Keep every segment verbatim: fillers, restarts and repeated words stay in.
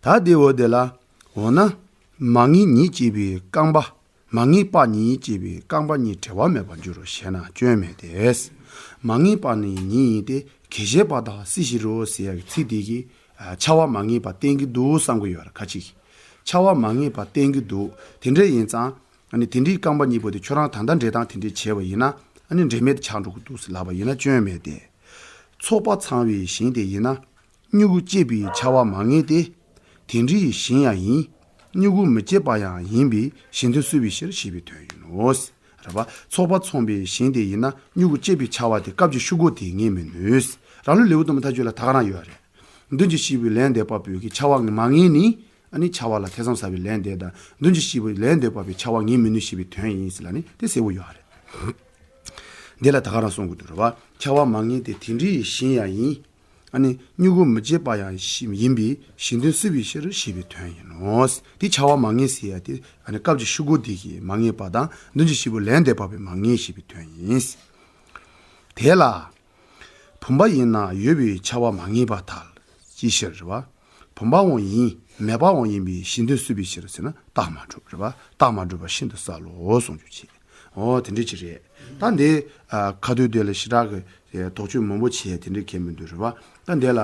ད་དེ་འོ་དེ་ལ། འོ་ན། མ་ངེས་ཉིད་སྐྱེས་པའི་རྐང་པ། མ་ངེས་པ་ཉིད་སྐྱེས་པའི་རྐང་པ་གཉིས་འབྲེལ་བ་མེད་པར་འགྱུར་རོ་ཞེ་ན་སྐྱོན་མེད་དེ། མ་ངེས་པ་ནི་ཉིད་ཡིན་ཏེ། གེགས་བྱེད་པ་དག་སྲིད་ཞི་རོ་ཟེར་ཡག་གི་ཚིག་དེ་གིས། ཨ། འཆར་བ་མ་ངེས་པ་བསྟན་གྱི་འདུག་བསམ་གྱི་ཡོད་རེད། ཁ་ཅིག་གིས། འཆར་བ་མ་ངེས་པ་བསྟན་གྱི་འདུག་དེ་འདྲ་ཡིན་ཙང་། ཨ་ནི་དེ་འདྲའི་རྐང་པ་གཉིས་པོ་དེ་ཁྱོད་རང་ད་ལྟ་འབྲེལ་སྟངས་དེ་འདྲ་བྱས་པ་ཡིན་ན། ཨ་ནི་འབྲེལ་མེད་དུ་ཆགས་འགྲོ་གི་འདུག་ཟེར་ལབ་པ་ཡིན་ན་སྐྱོན་མེད་དེ། ཚོགས་པ་ཚང་བའི་ཞིང་དེ་ཡིན་ན། མྱུ་གུ་སྐྱེས་པའི་འཆར་བ་མ་ངེས་ཏེ། དེ་འདྲའི་ཞིང་ཡང་ཡིན། མྱུ་གུ་མི་སྐྱེས་པ་ཡང་ཡིན་པས་གཞི་མཐུན་སྲིད་པའི་ཕྱིར་ཞེས་པའི་དོན་ཡིན་ནོ། རེད་པ། ཚོགས་པ་ཚང་བའི་ཞིང་དེ་ཡིན་ན་མྱུ་གུ་སྐྱེས་པའི་འཆར་བ་དེ་སྐབས་ཀྱི་ཤུགས་རྐྱེན་དེས་ངེས་མི་ནུས། རང་ལུགས་ལེའུ་དུ་མ་མཐའ་དཔྱོད་ལ་ད་ག་རང་ཡོད་རེད། མདུན་གྱི་སྐྱེས་བུ་ལན་འདེབས་པ་པོས་ཀྱི་འཆར་བ་མ་ངེས་ནི། ཨ་ནི་འཆར་བ་ལ་ཐེ་ཚོམ་ཟ་བའི་ལན་འདེབས་དང་། མདུན་གྱི་སྐྱེས་བུ་ལན་འདེབས་པ་པོའི་འཆར་བ་ངེས་མི་ནུས་ཞེས་པའི་དོན་ཡིན་ཟེར་ལ་ནི་དེ་གསལ་པོ་ཡོད་རེད། འདི་ལ་ད་ག་རང་གསུང་གི་འདུག་རེད་པ། འཆར་བ་མ་ངེས་ཏེ་དེ་འདྲའི་ཞིང་ཡང་ཡིན། ཨ་ནི་མྱུ་གུ་མི་སྐྱེས་པ་ཡང་ཞིག་ཡིན་པས་གཞི་མཐུན་སྲིད་པའི་ཕྱིར་ཞེས་པའི་དོན་ཡིན་ནོ། དེ་འཆར་བ་མ་ངེས་ཟེར་ཡ་དེ་ཨ་ནི་སྐབས་ཀྱི་ཤུགས་རྐྱེན་དེ་གིས་མ་ངེས་པ་དང་། མདུན་གྱི་སྐྱེས་བུ་ལན་འདེབས་པ་པོས་མ་ངེས་ཞེས་པའི་དོན་ཡིན། དེ་ལ། བུམ་པ་ཡིན་ན་ཡོད་པའི་འཆར་བ་མ་ངེས་པར་ཐལ། ཅིའི་ཕྱིར་རེད་པ། བུམ་པའང་ཡིན། མེད་པའང་ཡིན་པས་གཞི་མཐུན་སྲིད་པའི་ཕྱིར་ཟེར་ན་རྟགས་མ་གྲུབ་རེད་པ། རྟགས་མ་གྲུབ་པ་ཤིན་ཏུ་གསལ་ལོ་གསུང་རྒྱུ་བྱེད། འོ་དེ་འདྲ་ཅིག་རེད། ད་འདི། ཨ། ཁ་ཐུག་དེ་ལ་ཞེ་དྲག་གི་དོགས་གཅོད་མང་པོ་བྱས་དེ་འདྲ་གལ་མི་འདུག་རེད་པ། ད་འདི་ལ།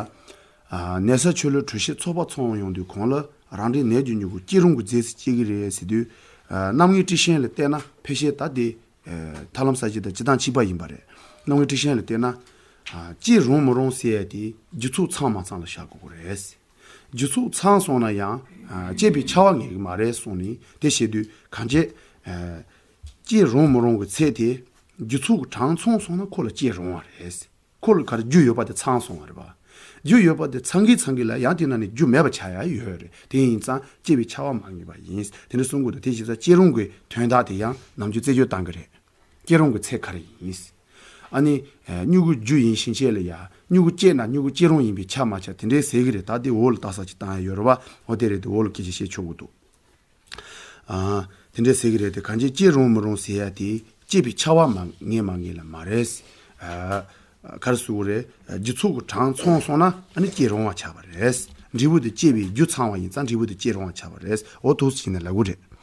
ཨ། གནས་ས་ཆོས་ལུགས་གྲོས་བཤད་ཚོགས་པ་ཚང་ཡོང་དུས་གོང་ལ་རང་འབྲས་ནད་ཀྱི་མྱུ་གུ་སྐྱེ་རུང་གི་རྫས་སུ་སྐྱེ་གི་རེད་ཟེར་དུས། ཨ། རྣམ་ངེས་སྤྲི་ཤིང་ལ་བལྟས་ན་ཕལ་ཆེར་ད་དེ། ཨ། ཐར་ལམ་ས་བཅད་དང་སྤྱིར་བཏང་གཅིག་པ་ཡིན་པ་རེད། རྣམ་ངེས་སྤྲི་ཤིང་ལ་བལྟས་ན། ཨ། སྐྱེ་རུང་མི་རུང་ཟེར་ཡ་དེ་རྒྱུ་ཚོགས་ཚང་མ་ཚང་ལ་བཞག་དགོས་ཀྱི་རེད། རྒྱུ་ཚོགས་ཚང་སོང་ན་ཡང་། ཨ། སྐྱེས་པའི་འཆར་བ་ངེས་ཀྱི་མ་རེད་གསུངས་ནས་དེ་བཤད་དུས་གང་བྱས། ཨ། སྐྱེ་རུང་མི་རུང་གི་ཚད་དེ་རྒྱུ་ཚོགས་ཀྱི་གྲངས་ཚང་སོང་ན་ཁོ་ལ་སྐྱེ་རུང་བ་རེད། ཁོ་ལ་ག་རེ་རྒྱུ་ཡོད་པ་དེ་ཚང་སོང་བ་རེད་པ། རྒྱུ་ཡོད་པ་དེ་ཚང་གི་ཚང་གི་ལ་ཡང་དེ་ནང་ནས་རྒྱུ་མེད་པ་ཆགས་ཡ་ཡོད་རེད། དེ་ཡིན་ཙང་སྐྱེས་པའི་འཆར་བ་མ་ངེས་པ་ཡིན། དེ་འདྲ་གསུང་དགོས་འདུག་དེ་བྱས་ཙང་སྐྱེ་རུང་གི་དོན་དག་དེ་ཡང་ནམ་རྒྱུན་རྩད་གཅོད་བཏང་གི་རེད། སྐྱེ་རུང་གི་ཚད་ག་རེ་ཡིན། ཨ་ནི། ཨ། མྱུ་གུ་རྒྱུ་ཡིན་ཕྱིན་ཆད་ལ་ཡ། མྱུ་གུ་སྐྱེས་ན་མྱུ་གུ་སྐྱེ་རུང་ཡིན་པས་ཆ་མ་ཆ་དེ་འདྲའི་ཟེར་གི་རེད། ད་དེ་འོག་ལ་རྟགས་གསལ་ཅིག་བཏང་ཡ་ཡོད་རེད་པ། འོ་དེ་རེད། དེ་འོག་ལ་སྐད་ཆ་བཤད་ཆོག་གི་འདུག་ཨ། དེ་འདྲའི་ཟེར་གི་རེད་དེ། གང་ཅི་སྐྱེ་རུང་མི་རུང་ཟེར་ཡ་དེ་སྐྱེས་པའི་འཆར་བ་མ་ངེས་མ་ངེས་ལ་མ་རེད། ཨ། ག་རེ་ཟེར་དགོས་རེད། རྒྱུ་ཚོགས་ཀྱི་གྲངས་ཚང་སོང་ན་ཨ་ནི་སྐྱེ་རུང་བ་ཆགས་པ་རེད། འབྲས་བུ་དེ་སྐྱེས་པའི་རྒྱུ་ཚང་བ་ཡིན་ཙང་འབྲས་བུ་དེ་སྐྱེ་རུང་བ་ཆགས་པ་རེད། འོ་འདུག་སེ་བྱས་ནས་ལབ་དགོས་རེད།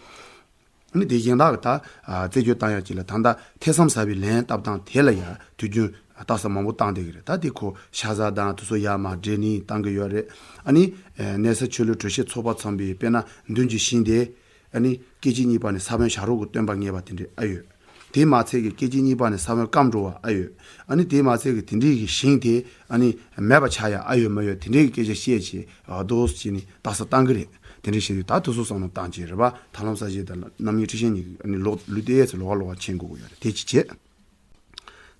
ཨ་ནི་དེ་གཞན་དག་གི་ད། ཨ། རྩད་གཅོད་བཏང་ཡ་ཅིག་ལ་ད་ལྟ་ཐེ་ཚོམ་ཟ་བའི་ལན་བཏབ་སྟངས་དེ་ལ་ཡ་དུས་རྒྱུན་རྟགས་གསལ་མང་པོ་བཏང་བསྡད་ཀྱི་རེད། ད་དེ་ཁོ་ཤ་ཟ་དང་དེ་ཚོ་ཡར་མར་འདྲེས་ནས་བཏང་གི་ཡོད་རེད། ཨ་ནི། ཨ། གནས་ས་ཆོས་ལུགས་གྲོས་བཤད་ཚོགས་པ་ཚང་པའི་དཔེར་ན་མདུན་གྱི་ཤིང་དེ། ཨ་ནི་སྐད་ཅིག་གཉིས་པ་ནས་ས་བོན་བྱ་རོག་གི་སྟོན་པ་ངེས་པ་དེ་འདྲའི་ཨ་ཡོད། དེ་མ་ཚད་ཀྱི་སྐད་ཅིག་གཉིས་པ་ནས་ས་བོན་སྐམ་འགྲོ་བ་ཨ་ཡོད། ཨ་ནི་དེ་མ་ཚད་ཀྱི་དེ་འདྲའི་གི་ཤིང་དེ་ཨ་ནི་མེད་པ་ཆགས་ཡ་ཨ་ཡོད་མ་ཡོད་དེ་འདྲའི་གི་སྐད་ཆ་བཤད་བྱས། ཨ། འདུག་སེ་བྱས་ནས་རྟགས་གསལ་བཏང་གི་རེད། དེ་འདྲ་བྱས་དུས་ད་དེ་ཚོ་བསམ་བློ་བཏང་བྱས་རེད་པ། ཐར་ལམ་ས་བཅད་དང་རྣམ་ངེས་སྤྲི་ཤིང་གཉིས་ཀྱི་ཨ་ནི་ལོག་ལུས་ཏེ་ཡས་ཚེ་ལོགས་ཀ་ལོགས་ཀ་མཁྱེན་དགོས་ཀྱི་ཡོད་རེད། དེ་གཅིག་བྱས།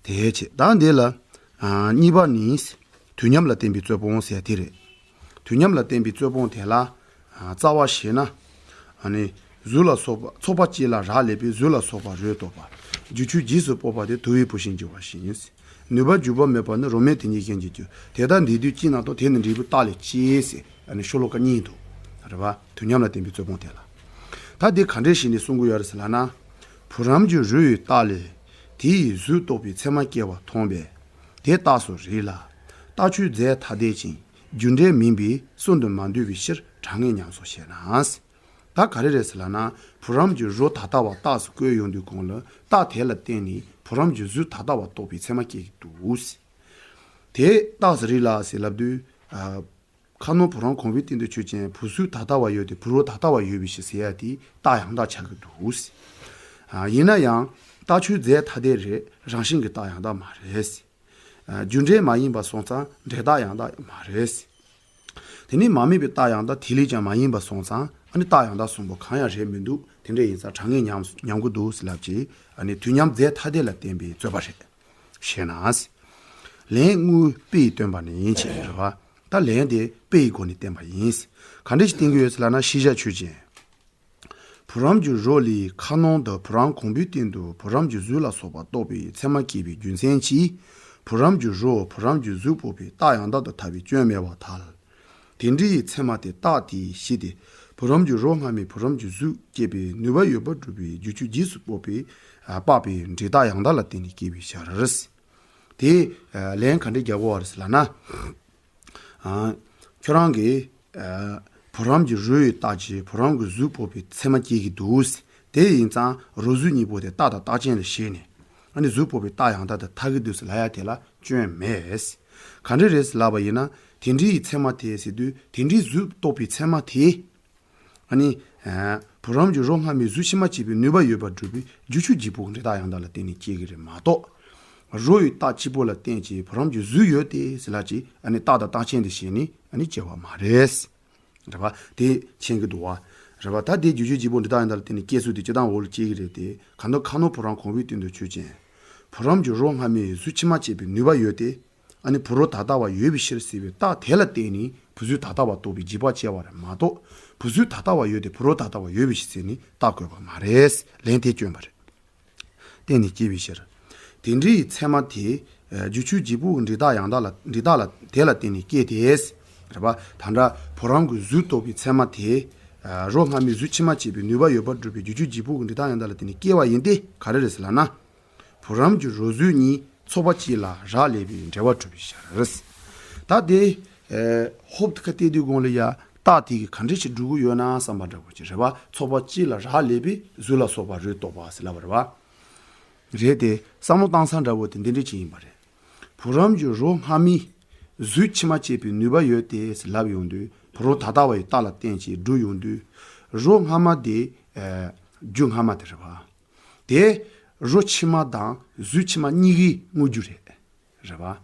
དེ་བྱས་ད་འདི་ལ། ཨ། གཉིས་པ་ནི། དུས་མཉམ་ལ་བརྟེན་པའི་རྩོད་སྤོང་ཟེར་དེ་རེད། དུས་མཉམ་ལ་བརྟེན་པའི་རྩོད་སྤོང་དེ་ལ། ཨ། རྩ་བ་བྱས་ན། ཨ་ནི། གཟུགས་ལ་སོགས་པ་ཚོགས་པ་གཅིག་ལ་རག་ལས་པའི་གཟུགས་ལ་སོགས་པ་རོས་གཏོགས་པ། རྒྱུ་ཆོས་རྗེས་སུ་དཔོག་པ་དེ་དུ་བའི་བུད་ཤིང་འགྱུར་བ་བཞིན། ནུས་པ་འཇུག་པ་མེད་པ་ནི་རོ་མེད་དེ་ཉིད་གཞན་གྱིས་འགྱུར། དེ་ལྟར་འདས་དུས་གཅིག་ན་དང་། དེ་ནི་འབྲས་བུའི་རྟགས་ལས་སྐྱེས་ཟེར། ཨ་ནི་ཤོ་ལོ་ཀ་གཉིས་འདུག་རེད་པ། དུས་མཉམ་ལ་བརྟེན་པའི་རྩོད་སྤོང་དེ་ལ། ད་དེ་ག་འདྲས་ཞིག་ནས་གསུང་གི་ཡོད་རེད་ཟེར་ལབ་ན། བུ་རམ་གྱི་རོ་ཡི་རྟགས་ལས། དེ་ཡི་གཟུགས་རྟོགས་པའི་མཚན་མ་སྐྱེ་བ་མཐོང་བས། དེ་རྟགས་སུ་རིགས་ལ། རྟགས་ཆོས་རྫས་ཐ་དད་ཅིང་རྒྱུ་འབྲས་མིན་པས་གསུམ་དུ་མ་འདུས་པའི་ཕྱིར་གྲངས་ངེས་ཉམས་སོ་ཞེ་ན། ད་ག་རེ་རེད་ཟེར་ལབ་ན། བུ་རམ་གྱི་རོ་ད་ལྟ་བ་རྟགས་སུ་བཀོད་ཡོང་དུས་གོང་ལ་རྟགས་དེ་ལ་བརྟེན་ནས་བུ་རམ་གྱི་གཟུགས་ད་ལྟ་བ་རྟོགས་པའི་མཚན་མ་སྐྱེ་གི་འདུག་དེ་རྟགས་སུ་རིགས་ལ་ཟེར་ལབ་དུས། ཨ། ཁ་ནང་བུ་རམ་གོང་བུའི་སྟེང་དུ་ཆོས་ཅན། བུ་གཟུགས་ད་ལྟ་བ་ཡོད་དེ་བུ་རོ་ད་ལྟ་བ་ཡོད་པའི་ཕྱིར་ཟེར་ཡ་དེ་རྟགས་ཡང་དག་ཆགས་ཀྱི་འདུག་ཨ། ཡིན་ན་ཡང་རྟགས་ཆོས་རྫས་ཐ་དད་རེད། རང་བཞིན་གྱི་རྟགས་ཡང་དག་མ་རེད། ཨ། རྒྱུ་འབྲས་མ་ཡིན་པ་སོང་ཙང་འབྲས་རྟགས་ཡང་དག་མ་རེད། དེ་ནས་མ་དམིགས་པའི་རྟགས་ཡང་དག་དེ་ལས་ཀྱང་མ་ཡིན་པ་སོང་ཙང་ཨ་ནི་རྟགས་ཡང་དག་གསུམ་པོ་གང་ཡང་རེད་མི་འདུག་དེ་འདྲ་ཡིན་ཙང་གྲངས་ངེས་ཉམས་ཉམས་ཀྱི་འདུག་ཟེར་ལབ་ཀྱི། ཨ་ནི་དུས་མཉམ་རྫས་ཐ་དད་ལ་བརྟེན་པའི་རྩོད་པ་རེད། ཞེ་ན། ལན་དངོས་དཔེ་ཡིས་སྟོན་པ་ནི་ཅེས་རེད་པ། ད་ལན་དེ་དཔེ་ཡི་སྒོ་ནས་བསྟན་པ་ཡིན། ག་འདྲ་ཞིག་བསྟན་གྱི་ཡོད་ཟེར་ལབ་ན། ཤེས་བྱ་ཆོས་ཅན། བུ་རམ་གྱི་རོ་ལས་ཁ་ནང་དུ་བུ་རམ་གོང་བུའི་སྟེང་དུ་བུ་རམ་གྱི་གཟུགས་ལ་སོགས་པ་རྟོགས་པའི་མཚན་མ་སྐྱེས་པའི་རྒྱུ་མཚན་གྱིས། བུ་རམ་གྱི་རོ་བུ་རམ་གྱི་གཟུགས་དཔོག་པའི་རྟགས་ཡང་དག་ཏུ་ཐལ་བའི་སྐྱོན་མེད་པར་ཐལ། དེ་འདྲའི་མཚན་མ་དེ་རྟགས་དེས་ཞི་སྟེ། བུ་རམ་གྱི་རོ་སྔ་མའི་བུ་རམ་གྱི་གཟུགས་སྐྱེད་པའི་ནུས་པ་ཡོད་པར་སྒྲུབ་པའི་རྒྱུ་ཆོས་རྗེས་སུ་དཔོག་པའི། ཨ། དཔག་པའི་འབྲས་རྟགས་ཡང་དག་ལ་བརྟེན་ནས་སྐྱེས་པའི་ཕྱིར། དེ། ཨ། ལན་ག་འདྲ་རྒྱག་དགོས་པ་རེད་ཟེར་ལབ་ན། ཨ། ཁྱོད་རང་གིས། ཨ། བུ་རམ་གྱི་རོ་ཡི་རྟགས་ཀྱིས་བུ་རམ་གྱི་གཟུགས་སྤོགས་པའི་ཚད་མ་སྐྱེ་གི་འདུག། དེ་ཡིན་ཙང་རོ་གཟུགས་གཉིས་པོ་དེ་རྟགས་དང་རྟགས་ཅན་ལ་བྱས་ནས། ཨ་ནི་གཟུགས་སྤོགས་པའི་རྟགས་ཡང་དག་དེ་ཐལ་གྱི་འདུག་ཟེར་ལབ་ཡ་དེ་ལ་སྐྱོན་མེད། ག་འདྲ་རེད་ཟེར་ལབ་པ་ཡིན་ན། དེ་འདྲའི་ཚད་མ་དེ་ཟེར་དུས་དེ་འདྲའི་གཟུགས་སྤོགས་པའི་ཚད་མ་དེ། ཨ་ནི། ཨ། བུ་རམ་གྱི་རོ་སྔ་མའི་གཟུགས་ཕྱི་མ་སྐྱེད་པའི་ནུས་པ་ཡོད་པར་སྒྲུབ་པའི་རྒྱུ་ཆོས་གཅིག་པོ་གི་འབྲས་རྟགས་ཡང་དག་ལ་བརྟེན་ནས་སྐྱེ་གི་རེད་མ་གཏོགས། རོ་ཡི་རྟགས་གཅིག་པོ་ལ་བརྟེན་ཅིང་བུ་རམ་གྱི་གཟུགས་ཡོད་དེ་ཟེར་ལབ་ཅིག་ཨ་ནི་རྟགས་དང་རྟགས་ཅན་དེ་བྱས་ནས་ཨ་ནི་སྐྱེ་བ་མ་རེད། རེད་པ། དེ་མཁྱེན་གྱི་འདུག་བ། རེད་པ། ད་དེ་རྒྱུ་ཆོས་གཅིག་པོ་འབྲས་རྟགས་ཡང་དག་ལ་བརྟེན་ནས་སྐྱེ་ཚུལ་དེ་སྤྱིར་བཏང་འོག་ལ་སྐྱེ་གི་རེད་དེ། གང་ལྟར་ཁ་ནོར་བུ་རམ་གོང་བུའི་སྟེང་དུ་ཆོས་ཅན། བུ་རམ་གྱི་རོ་སྔ་མའི་གཟུགས་ཕྱི་མ་སྐྱེད་པའི་ནུས་པ་ཡོད་དེ། ཨ་ནི་བུ་རོ་ད་ལྟ་བ་ཡོད་པའི་ཕྱིར་ཟེར་བའི་རྟགས་དེ་ལ་བརྟེན་ནས་བུ་གཟུགས་ད་ལྟ་བ་རྟོགས་པའི་འཇིགས་པ་སྐྱེ་བ་རེད་མ་གཏོགས། བུ་གཟུགས་ད་ལྟ་བ་ཡོད་དེ་བུ་རོ་ད་ལྟ་བ་ཡོད་པའི་ཕྱིར་ཟེར་ནས་རྟགས་བཀོད་པ་མ་རེད། ལན་དེ་སྐྱོན་པ་རེད། བརྟེན་ནས་སྐྱེ་བའི་ཕྱིར། དེ་འདྲའི་ཚད་མ་དེ། རྒྱུ་ཆོས་གཅིག་པོ་གི་འབྲས་རྟགས་ཡང་དག་ལ་འབྲས་རྟགས་ལ་དེ་ལ་བརྟེན་ནས་སྐྱེ་སྟེ། རེད་པ། ད་ལྟ་བུ་རམ་གྱི་གཟུགས་རྟོགས་པའི་ཚད་མ་དེ། རོ་སྔ་མའི་གཟུགས་ཕྱི་མ་སྐྱེད་པའི་ནུས་པ་ཡོད་པར་སྒྲུབ་པའི་རྒྱུ་ཆོས་གཅིག་པོ་གི་འབྲས་རྟགས་ཡང་དག་ལ་བརྟེན་ནས་སྐྱེ་བ་ཡིན་ཏེ་ག་རེ་རེད་ཟེར་ལབ་ན། བུ་རམ་གྱི་རོ་གཟུགས་གཉིས་ཚོགས་པ་གཅིག་ལ་རག་ལས་པའི་འབྲེལ་བ་གྲུབ་པའི་ཕྱིར། ད་དེ། ཧོབ་ཏེ་ཁ་གཏད་དུས་གོང་ལ་ཡ་རྟགས་དེ་གིས་ག་འདྲ་ཞིག་སྒྲུབ་ཀྱི་ཡོད་ན་བསམ་པ་འདྲ་པོ་ཅིག་རེད་པ། ཚོགས་པ་གཅིག་ལ་རག་ལས་པའི་གཟུགས་ལ་སོགས་པ་རོས་རྟོགས་པ་ཟེར་ལབ་པ་རེད་པ། རེད་དེ་བསམ་བློ་བཏང་ས་འདྲ་པོ་དེ་འདི་འདྲ་ཅིག་ཡིན་པ་རེད། བུ་རམ་གྱི་རོ་སྔ་མའི་གཟུགས་ཕྱི་མ་སྐྱེད་པའི་ནུས་པ་ཡོད་དེ་ཟེར་ལབ་ཡོང་དུས་བུ་རོ་ད་ལྟ་བ་ཡི་རྟགས་ལ་བརྟེན་ཅིང་སྒྲུབ་ཡོང་དུས། རོ་སྔ་མ་དེ། རྒྱུ་སྔ་མ་དེ་རེད་པ། དེ་རོ་ཕྱི་མ་དང་གཟུགས་ཕྱི་མ་གཉིས་ཀའི་དངོས་རྒྱུ་རེད། རེད་པ།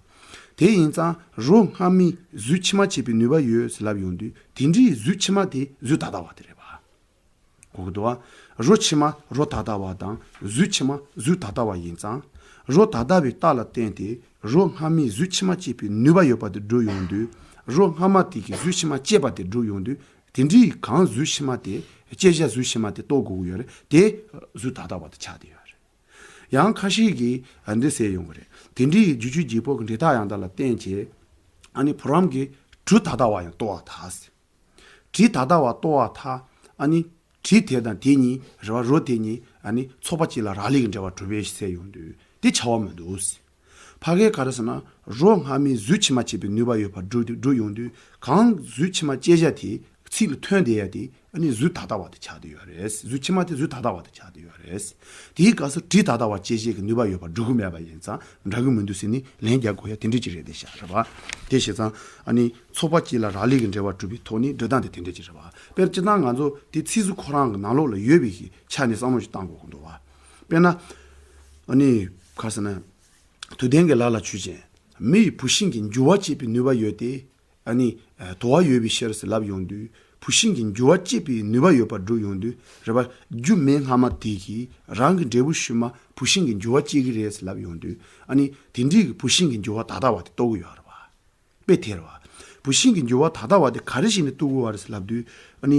དེ་ཡིན་ཙང་རོ་སྔ་མའི་གཟུགས་ཕྱི་མ་སྐྱེད་པའི་ནུས་པ་ཡོད་ཟེར་ལབ་ཡོང་དུས་དེ་འདྲའི་གཟུགས་ཕྱི་མ་དེ་གཟུགས་ད་ལྟ་བ་དེ་རེད་པ། གོ་གི་འདུག་བ། རོ་ཕྱི་མ་རོ་ད་ལྟ་བ་དང་གཟུགས་ཕྱི་མ་གཟུགས་ད་ལྟ་བ་ཡིན་ཙང་། རོ་ད་ལྟ་བའི་རྟགས་ལ་བརྟེན་ཏེ་རོ་སྔ་མའི་གཟུགས་ཕྱི་མ་སྐྱེད་པའི་ནུས་པ་ཡོད་པ་དེ་སྒྲུབ་ཡོང་དུས། རོ་སྔ་མ་དེ་གི་གཟུགས་ཕྱི་མ་སྐྱེད་པ་དེ་སྒྲུབ་ཡོང་དུས། དེ་འདྲའི་གང་གཟུགས་ཕྱི་མ་དེ། སྐྱེད་བྱ་གཟུགས་ཕྱི་མ་དེ་རྟོགས་དགོས་ཀྱི་ཡོད་རེད་དེ། གཟུགས་ད་ལྟ་བ་དེ་ཆགས་བསྡད་ཡོད་རེད། ཡང་ཁ་ཤས་ཀྱིས་འདི་ཟེར་ཡོང་གི་རེད། དེ་འདྲའི་རྒྱུ་ཆོས་གཅིག་པོ་གི་འབྲས་རྟགས་ཡང་དག་ལ་བརྟེན་བྱས། ཨ་ནི་བུ་རམ་གྱི་དྲི་ད་ལྟ་བ་ཡང་རྟོགས་པར་ཐལ་ཟེར། དྲི་ད་ལྟ་བ་རྟོགས་པར་ཐལ། ཨ་ནི་དྲི་དེ་དང་དེ་གཉིས་རེད་པ། རོ་དེ་གཉིས་ཨ་ནི་ཚོགས་པ་གཅིག་ལ་རག་ལས་ཀྱི་འབྲེལ་བ་གྲུབ་པས་ཟེར་ཡོང་དུས་དེ་བྱ་བ་མི་འདུག་ཟེར། ཕ་གིར་ག་རེ་ཟེར་ན། རོ་སྔ་མའི་གཟུགས་ཕྱི་མ་སྐྱེད་པའི་ནུས་པ་ཡོད་པར་སྒྲུབ་སྒྲུབ་ཡོང་དུས་གང་གཟུགས་ཕྱི་མ་སྐྱེད་བྱ་དེ་ཚིག་ལ་ཐོན་བསྡད་ཡ་དེ་ཨ་ནི་གཟུགས་ད་ལྟ་བ་དེ་ཆགས་བསྡད་ཡོད་རེད། གཟུགས་ཕྱི་མ་དེ་གཟུགས་ད་ལྟ་བ་དེ་ཆགས་བསྡད་ཡོད་རེད། དེའི་སྐབས་སུ་དྲི་ད་ལྟ་བ་སྐྱེད་བྱེད་ཀྱི་ནུས་པ་ཡོད་པར་སྒྲུབ་ཀྱི་མེད་པ་ཡིན་ཙང་འདྲ་གི་མི་འདུག་ཟེར་ནས་ལན་རྒྱག་དགོས་ཡ་དེ་འདྲ་ཅིག་རེད་དེ་ཤག་རེད་པ། དེ་བྱས་ཙང་ཨ་ནི་ཚོགས་པ་གཅིག་ལ་རག་ལས་ཀྱི་འབྲེལ་བ་གྲུབ་པའི་ཐོག་ནས་འགྲོ་སྟངས་དེ་དེ་འདྲ་ཅིག་རེད་པ། དཔེར་སྤྱིར་བཏང་ང་ཚོ་དེ་ཚིག་གཟུགས་ཁོ་རང་གི་ནང་ལོགས་ལ་ཡོད་པའི་ཆ་ནས་བསམ་བློ་ཞིག་བཏང་དགོས་ཀྱི་འདུག་བ། དཔེར་ན། ཨ་ནི། ག་རེ་ཟེར་ན། དུས་ལྡན་གྱི་ལ་ལ་ཆོས་ཅན། མི་ཡི་བུད་ཤིང་གི་འགྱུར་བ་བཅད་པའི་ནུས་པ་ཡོད་དེ། ཨ་ནི། དུ་བ་ཡོད་པའི་ཕྱིར་ཟེར་ལབ་ཡོང་དུས་བུད་ཤིང་གི་འགྱུར་བ་བཅད་པའི་ནུས་པ་ཡོད་པར་སྒྲུབ་ཡོང་དུས་རེད་པ། རྒྱུ་མེ་སྔ་མ་དེ་གིས་རང་གི་འབྲས་བུ་ཕྱི་མ་བུད་ཤིང་གི་འགྱུར་བ་བཅད་ཀྱི་རེད་ཟེར་ལབ་ཡོང་དུས་ཨ་ནི་དེ་འདྲའི་གི་བུད་ཤིང་གི་འགྱུར་བ་ད་ལྟ་བ་དེ་རྟོགས་ཀྱི་ཡོད་རེད་པ། དཔེ་དེ་རེད་པ། བུད་ཤིང་གི་འགྱུར་བ་ད་ལྟ་བ་དེ་ག་རེ་བྱས་ནས་རྟོགས་ཀྱི་ཡོད་རེད་ཟེར་ལབ་དུས་ཨ་ནི།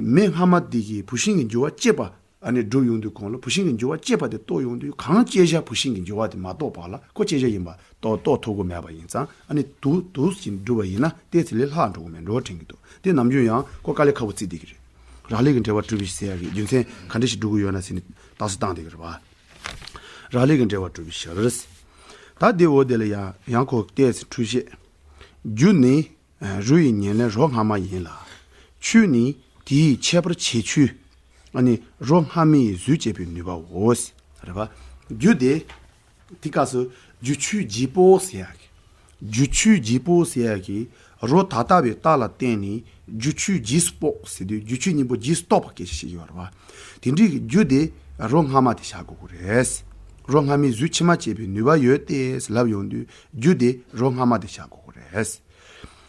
མེ་སྔ་མ་དེ་གིས་བུད་ཤིང་གི་འགྱུར་བ་བཅད་པ། ཨ་ནི་སྒྲུབ་ཡོང་དུས་གོང་ལ་བུད་ཤིང་གི་འགྱུར་བ་བཅད་པ་དེ་རྟོགས་ཡོང་དུས་གང་སྐྱེད་བྱ་བུད་ཤིང་གི་འགྱུར་བ་དེ་མ་རྟོགས་པ་ལ་ཁོ་སྐྱེད་བྱ་ཡིན་པ་རྟོགས་རྟོགས་ཐུབ་ཀྱི་མེད་པ་ཡིན་ཙང་ཨ་ནི་དུ་དུ་ཞིག་སྒྲུབ་པ་ཡིན་ན་དེ་ཚེ་ལས་ལྷག་འགྲོ་གི་མེད་འགྲོ་དྲན་གྱི་འདུག། དེ་ནམ་རྒྱུན་ཡང་ཁོ་དཀའ་ལས་ཁག་པོ་བརྩི་བསྡད་ཀྱི་རེད། རག་ལས་ཀྱི་འབྲེལ་བ་གྲུབ་པའི་ཟེར་ཡ་གི་རྒྱུ་མཚན་ག་འདྲ་ཞིག་སྒྲུབ་ཀྱི་ཡོད་ན་ཟེར་ནས་རྟགས་གསལ་བཏང་བསྡད་ཀྱི་རེད་པ། རག་ལས་ཀྱི་འབྲེལ་བ་གྲུབ་པའི་ཕྱིར། ད་དེ་འོ་དེ་ལ་ཡང་ཡང་ཁོ་ཏོག་ཙམ་འཁྲུལ་བཤད། རྒྱུ་ནི། རོ་ཡི་ཉེར་ལེན་རོ་སྔ་མ་ཡིན་ལ། ཆོས་ནི་དེའི་ཁྱད་པར་བྱེད་ཆོས། ཨ་ནི་རོ་སྔ་མའི་གཟུགས་སྐྱེད་པའི་ནུས་པའོ། རེད་པ། རྒྱུ་དེ། དེ་སྐབས་སུ་རྒྱུ་ཆོས་གཅིག་པོ་ཟེར་ཡ་གི། རྒྱུ་ཆོས་གཅིག་པོ་ཟེར་ཡ་གི། རོ་ད་ལྟ་བའི་རྟགས་ལ་བརྟེན་ནས་རྒྱུ་ཆོས་གཅིག་སུ་དཔོག་ཟེར་དུས་རྒྱུ་ཆོས་གཉིས་པོ་གཅིག་སུ་གཏོགས་པ་སྐད་ཆ་བཤད་ཀྱི་ཡོད་རེད་པ། དེ་འདྲའི་གི་རྒྱུ་དེ་རོ་སྔ་མ་དེ་བཞག་དགོས་ཀྱི་རེད། རོ་སྔ་མའི་གཟུགས་ཕྱི་མ་སྐྱེད་པའི་ནུས་པ་ཡོད་དེ་ལབ་ཡོང་དུས་རྒྱུ་དེ་རོ་སྔ་མ་དེ་བཞག་དགོས་ཀྱི་རེད།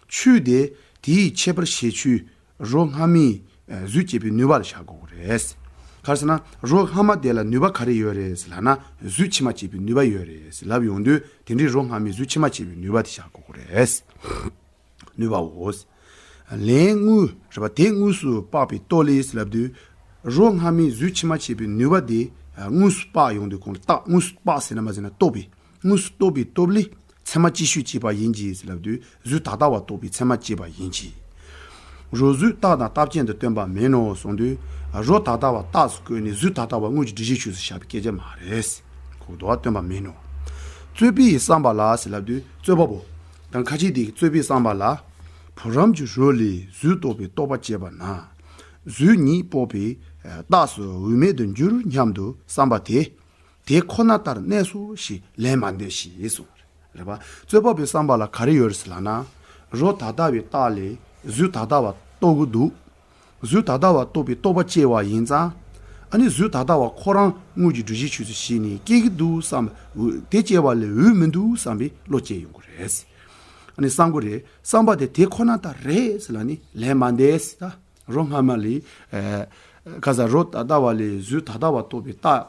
ཆོས་དེ་དེའི་ཁྱད་པར་བྱེད་ཆོས་རོ་སྔ་མའི་གཟུགས་སྐྱེད་པའི་ནུས་པ་ལ་བཞག་དགོས་ཀྱི་རེད། ག་རེ་ཟེར་ན་རོ་སྔ་མ་དེ་ལ་ནུས་པ་ག་རེ་ཡོད་རེད་ཟེར་ལབ་ན་གཟུགས་ཕྱི་མ་སྐྱེད་པའི་ནུས་པ་ཡོད་རེད་ཟེར་ལབ་ཡོང་དུས་དེ་འདྲའི་རོ་སྔ་མའི་གཟུགས་ཕྱི་མ་སྐྱེད་པའི་ནུས་པ་དེ་བཞག་དགོས་ཀྱི་རེད། ནུས་པའོ། ལན་དངོས་རེད་པ། དེ་དངོས་སུ་དཔག་པའི་སྟོབས་ལས་ལབ་དུས། རོ་སྔ་མའི་གཟུགས་ཕྱི་མ་སྐྱེད་པའི་ནུས་པ་དེ་དངོས་སུ་དཔག་ཡོང་དུས་གོང་ལ་རྟགས་དངོས་སུ་དཔག་ཟེར་ན་མ་ཟེར་ན་རྟོགས་པའི་དངོས་སུ་རྟོགས་པའི་སྟོབས་ལས་ཚད་མ་ཅིག་ཤོས་སྐྱེས་པ་ཡིན་གྱི་ལབ་དུས་གཟུགས་ད་ལྟ་བ་རྟོགས་པའི་ཚད་མ་སྐྱེས་པ་ཡིན་གྱི། རོ་གཟུགས་རྟགས་དང་རྟགས་ཅན་དུ་སྟོན་པ་མིན་ནོ་གསུངས་དུས། རོ་ད་ལྟ་བ་རྟགས་སུ་བཀོད་ནས་གཟུགས་ད་ལྟ་བ་དངོས་ཀྱི་སྒྲུབ་བྱེད་ཆོས་སུ་བཞག་པའི་སྐད་ཆ་མ་རེད། གོ་དོ་བ་སྟོན་པ་མིན་ནོ། རྩོད་པའི་བསམ་པ་ལ་ཟེར་ལབ་དུས་རྩོད་པ་པོ། དང་ཁ་ཅིག་དེ་རྩོད་པའི་བསམ་པ་ལ། བུ་རམ་གྱི་རོ་ལས་གཟུགས་རྟོགས་པའི་རྟོག་པ་སྐྱེས་པ་ན། གཟུགས་ཉིད་སྤོང་བའི་རྟགས་སུ་འོས་མེད་དུ་འགྱུར་སྙམ་དུ་བསམ་པ་དེ། དེ་ཁོ་ན་ལྟར་གནས་སོ་ཞེས་ལན་མ་འདེབས་ཤིག་གསུངས། རེད་པ། རྩོད་པ་པོའི་བསམ་པ་ལ་ག་རེ་ཡོད་རེད་ཟེར་ལབ་ན། རོ་ད་ལྟ་བའི་རྟགས་ལས་གཟུགས་ད་ལྟ་བ་རྟོགས་ཀྱི་འདུག་གཟུགས་ད་ལྟ་བ་རྟོགས་པའི་རྟོག་པ་སྐྱེ་བ་ཡིན་ཙང་། ཨ་ནི་གཟུགས་ད་ལྟ་བ་ཁོ་རང་དངོས་ཀྱི་སྒྲུབ་བྱའི་ཆོས་སུ་ཞིག་ནས་སྐྱེ་གི་འདུག་བསམ། དེ་སྐྱེ་བ་ལས་འོས་མི་འདུག་བསམ་པའི་བློ་སྐྱེ་ཡོང་གི་རེད། ཨ་ནི་བསམ་གི་རེད། བསམ་པ་དེ་དེ་ཁོ་ན་ལྟར་རེད་ཟེར་ལབ་ནི་ལན་མ་འདེབས། ད་རོ་སྔ་མ་ལས། ཨ། ག་ས་རོ་ད་ལྟ་བ་ལས་གཟུགས་ད་ལྟ་བ་རྟོགས་པའི་རྟགས།